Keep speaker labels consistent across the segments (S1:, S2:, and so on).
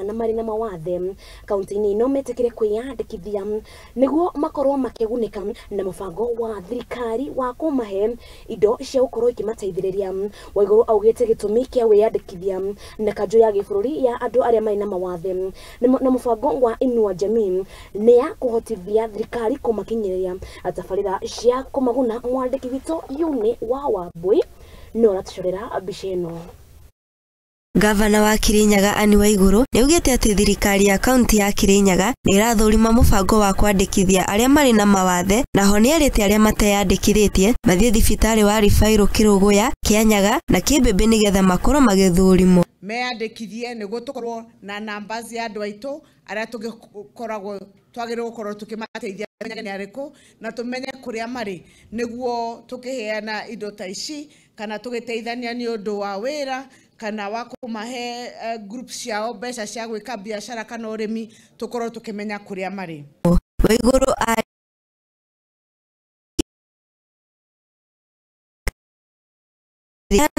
S1: na marĩ na mawathe kaunti-inĩ ĩno metĩkĩre kwĩyandĩkithia nĩguo makorwo makĩgunĩka na mũbango wa thirikari wa kũmahe indo cia gũkorwo ikĩmateithĩrĩria. Waiguru augĩte gĩtũmi kĩa wĩyandĩkithia na kanjũ ya gĩbũrũri ya andũ arĩa marĩ na mawathe na mũbango wa Inua Jamii nĩ ya kũhotithia thirikari kũmakinyĩria tabarĩra cia kũmaguna. Mwandĩki witũ Yuni wa Wambui no aratũcorera mbica ĩno.
S2: Gavana wa Kirinyaga Anne Waiguru nĩaugĩte atĩ thirikari ya kaunti ya Kirinyaga nĩĩrathũrima mũbango wa kwandĩkithia arĩa marĩ na mawathe, naho nĩerĩte arĩa mateyandĩkithĩtie mathiĩ thibitarĩ wa Ribairũ Kĩrũgũya, Kĩanyaga na Kĩmbĩmbĩ nĩgetha makorwo magĩthũrimwo.
S3: Meyandĩkithie nĩguo tũkorwo na namba cia andũ aitũ arĩa tũgĩkoragwo twagĩrĩirwo gũkorwo tũkĩmateithia nĩ arĩkũ na tũmenye kũrĩa marĩ nĩguo tũkĩheana indo ta ici kana tũgĩteithania nĩ ũndũ wa wĩra kana wa kũmahe group ciao mbeca cia gwĩka biacara kana ũrĩmi tũkorwo tũkĩmenya kũrĩa marĩ.
S2: Waiguru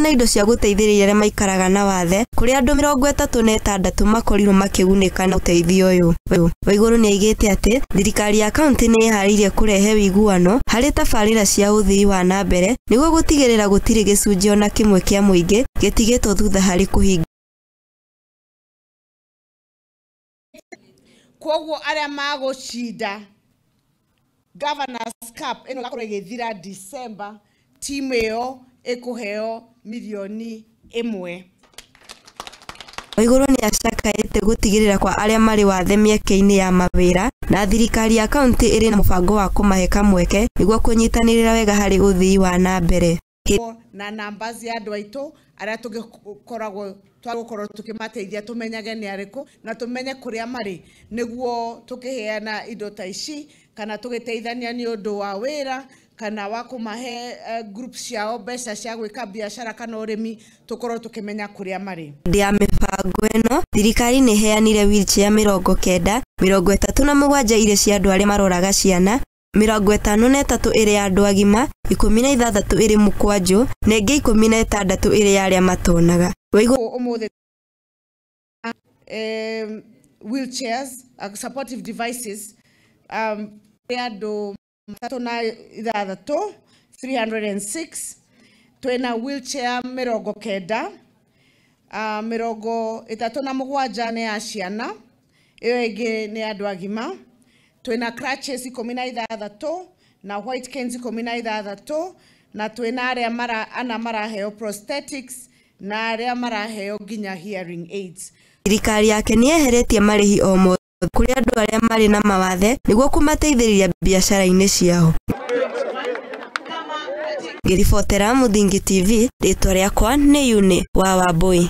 S2: na indo cia gũteithĩrĩria arĩa maikaraga na wathe kũrĩ andũ 36 makorirwo makĩgunĩka na ũteithio ũyũ. Waiguru nĩaigĩte atĩ thirikari ya kaunti nĩ ĩharĩirie kũrehe ũiguano harĩ tabarĩra cia ũthii wa na mbere nĩguo gũtigĩrĩra gũtirĩ gĩcunjĩ ona kĩmwe kĩa mũingĩ gĩtigĩtwo thutha harĩ kũhingia.
S3: Kwoguo arĩa magũcinda Governors Cup ĩno ĩgakorwo ĩgĩthira December, timu ĩyo ĩkũheo milioni 1.
S2: Waiguru nĩacakaĩte gũtigĩrĩra kwa arĩa marĩ wathe mĩeke-inĩ ya mawĩra na thirikari ya kaunti ĩrĩ na mũbango wa kũmahe kamweke nĩguo kũnyitanĩra wega harĩ ũthii wa na mbere.
S3: Na namba cia andũ aitũ arĩa tũgĩkoragwo twagũkorwo tũkĩmateithia tũmenyage nĩ arĩkũ na tũmenye kũrĩa marĩ nĩguo tũkĩheana indo ta ici kana tũgĩteithania nĩ ũndũ wa wĩra kana wa kũmahe group ciao mbeca cia gwĩka biacara kana ũrĩmi tũkorwo tũkĩmenya kũrĩa marĩ.
S2: Hĩndĩ ya mĩbango ĩno thirikari nĩ ĩheanire wheelchair 90, 37 irĩ cia andũ arĩa maroraga ciana, 53 ĩrĩ ya andũ agima, 16 ĩrĩ mũkwanjũ na ĩngĩ 16 ĩrĩ ya arĩa matonaga.
S3: Ũmũthĩ wheelchairs, supportive devices andũ 36, 306 twĩna wheelchair 90, 37 nĩ ya ciana, ĩyo ĩngĩ nĩ andũ agima. Twĩna crutches 16 na white canes 16 na twĩna arĩa ana maraheo prosthetics na arĩa maraheo nginya hearing aids.
S2: Thirikari yake nĩyeheretie marĩhi o mothe kũrĩ andũ arĩa marĩ na mawathe nĩguo kũmateithĩrĩria biacara-inĩ ciao. Ngĩribotera Muthingi TV, rĩtwa rĩakwa nĩ Yuni wa Wambui.